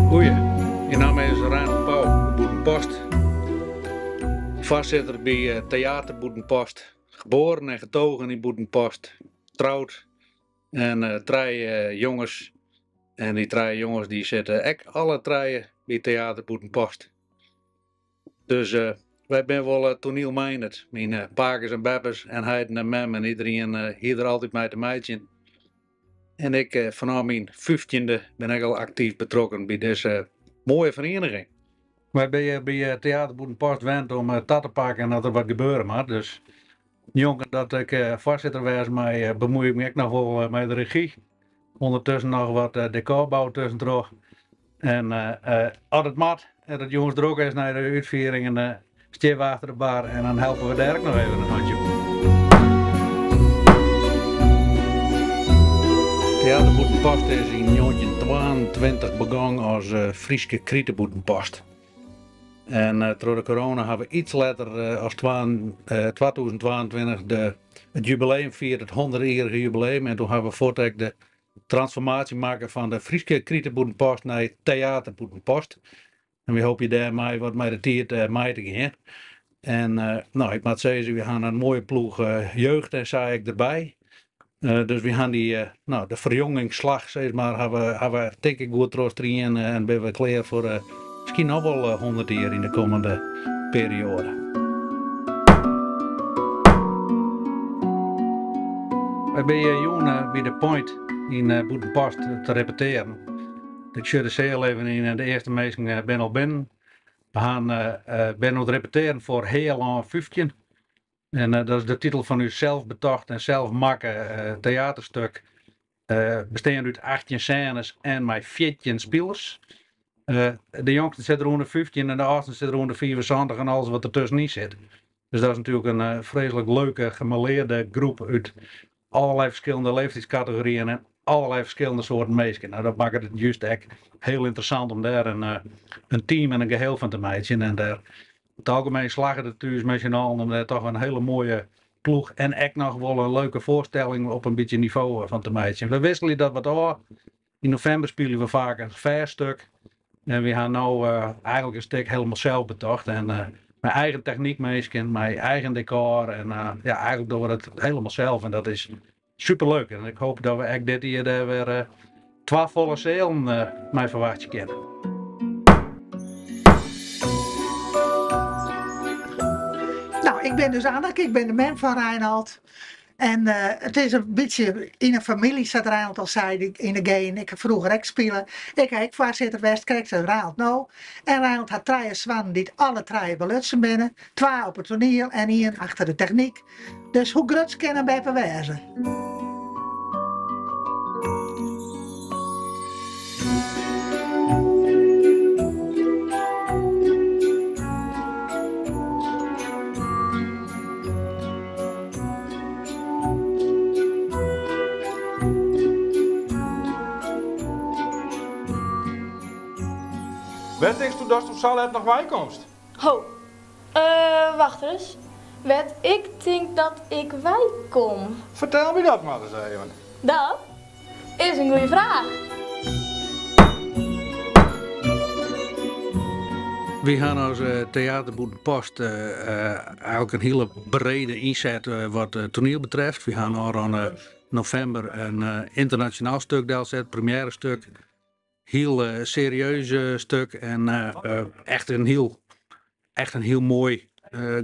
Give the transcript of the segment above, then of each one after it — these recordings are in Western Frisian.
Goeie, myn namme is Reinald Pouw út Bûtenpost. Foarsitter by Theater Bûtenpost. Geboren en getogen yn Bûtenpost. Troud en trije jonges. En dy trije jonges dy sitte ek alle trije by Theater Bûtenpost. Dus wy binne wol toanielminded. Myn pakes en beppes en heiten en mem en iderien hie der altyd mei te meitsjen. En ik fanôf myn fyftjinde bin ek al aktyf betrokken by dizze moaie ferieniging. Wy binne hjir by Theater Bûtenpost wend om ta te pakken as der wat gebeure moat. Dus njonken dat ik foarsitter wêze mei, bemoei ik my ek noch wol mei de regy. Undertusken noch wat dekorbou tuskentroch. En as it moat en it jûns drok is nei de útfieringen, stean we achter de bar en dan helpe we dêr ek noch even in hantsje. Theater Bûtenpost is yn njoggentjintwaentweintich begûn as Fryske Krite Bûtenpost. En troch de corona ha we iets letter as 2022 de, it jubileum fierd, it hûndertjierrige jubileum. En doe ha we fuort ek de transformaasje makke fan de Fryske Krite Bûtenpost nei Theater Bûtenpost. En wy hoopje dêrmei wat mei de tiid mei te gean. En no, ik moat sizze, wy ha in moaie ploech jeugd en sa ek derby. Dus wy ha dy, no, de ferjongingsslach sis mar, ha we, ha we tink ik goed trochstrien en binne we klear foar miskien noch wol 100 jier yn de kommende perioade. Wy binne hjir jûn by de Point yn Bûtenpost te repetearen. Ik sjoch de seal even yn en de earste minsken binne al binnen. We han, binne oan it repetearen foar Healân 15. En dat is de titel fan ús selsbetocht en selsmakke teaterstuk. Besteande út 18 sênes en mei 14 spilers. De jongsten sitte rûn de 15 en de âldsten sitte rûn de 75 en alles wat der tuskenyn sit. Dus dat is natuerlik in freeslik leuke, gemêlearde groep út allerlei ferskillende leeftydskategoryen en allerlei ferskillende soarten minsken. Nou, dat makket it just ek hiel ynteressant om dêr in, in team en in geheel fan te meitsjen. En dêr, oer it algemien slagget it ús mei syn allen om dêr toch in hiele moaie ploech en ek noch wol in leuke foarstelling op in bytsje nivo fan te meitsjen. We wikselje dat wat ôf. Yn novimber spylje we faak in fêst stik. En we ha no eigentlik in stik hielendal sels betocht. En mei eigen technykminsken, mei eigen dekor. En ja, eigentlik dogge we dat hielendal sels. En dat is superleuk. En ik hoop dat we ek dit jier dêr wer twa folle sealen mei ferwachtsje kinne. Nou, ik bin dus Anneke, ik bin de mem fan Reinald. En it is in bytsje yn 'e famylje, sa't Reinald al sei, yn de genen. Ik ha froeger ek spile. Ik ha ek foarsitter west, krekt as Reinald no. En Reinald hat trije soannen dy't alle trije belutsen binne. Twa op it toaniel en ien achter de technyk. Dus hoe grutsk kin in beppe wêze? Wêr tinksto datsto sa let noch weikomst? Ho, eh, wacht ris. Wêr't ik tink dat ik weikom? Fertel my dat mar ris even. Dat is in goeie fraach. Wy ha as Theater Bûtenpost eigenlik in hiele brede ynset wat toaniel betreft. Wy ha ôfrûne novimber in ynternasjonaal stik delset, premjêrestuk. Hiel serieus stuk en echt in hiel, echt in hiel moai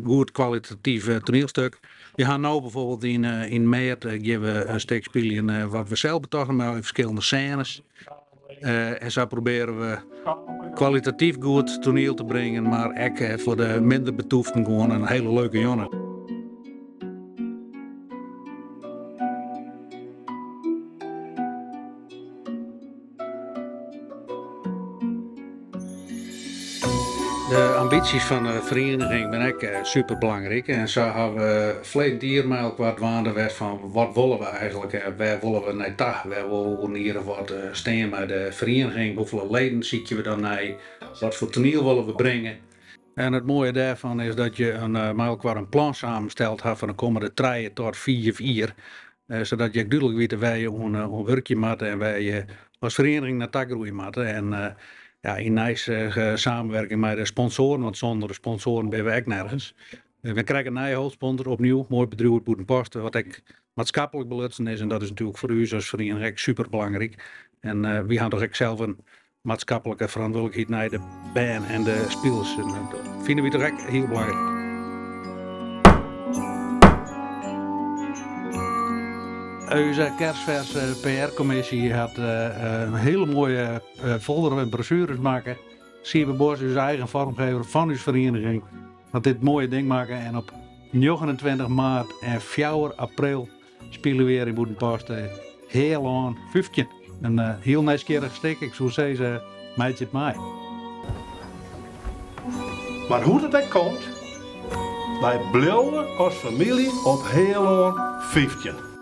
Goed kwalitatyf toanielstuk. We ha no bijvoorbeeld yn maart gean we in stik spyljen wat we sels betocht mei ferskillende sênes. En sa probearje we kwalitatyf goed toaniel te bringen, mar ek foar de minder betûften gewoan in hiele leuke jûn. De ambysjes fan de ferieniging binne ek superbelangryk en sa hawwe we ferleden jier mei elkoar dwaande west fan wat wolle we eigenlik en wêr wolle we nei ta, wêr wolle we oer in jier of wat stean mei de ferieniging, hoefolle leden sykje we dan nei, wat foar toaniel wolle we bringe. En it moaie dêrfan is dat je mei elkoar in plan samensteld ha foar de kommende trije tot fiif jier, sadat je ek dúdlik witte wêr je oan wurkje moatte en wêr je as ferieniging nei ta groeie moatte. En ja, yn neiste samenwerking mei de sponsoaren, want sûnder de sponsoaren binne we ek nergens. We krije in nije hoofdsponsor opnieuw, moai bedriuw út Bûtenpost, wat ek maatskiplik belutsen is en dat is natuerlik foar ús as feriening ek superbelangryk. En wy ha toch ek sels in maatskiplike ferantwurdlikheid nei de bern en de spilers. En dat fine wy toch ek hiel belangryk. Us kersverse PR-kommisje hat in hiele moaie folder en brochures makke. Siebe Bos, ús eigen foarmgever fan ús ferieniging, hat dit moaie ding makke. En op 29 maart en 4 april spylje we hjir yn Bûtenpost Healân 15. In hiel nijsgjirrich stik, ik soe sizze, meitsje it mei. Mar hoe't it ek komt, wy bliuwe as famylje op Healân 15.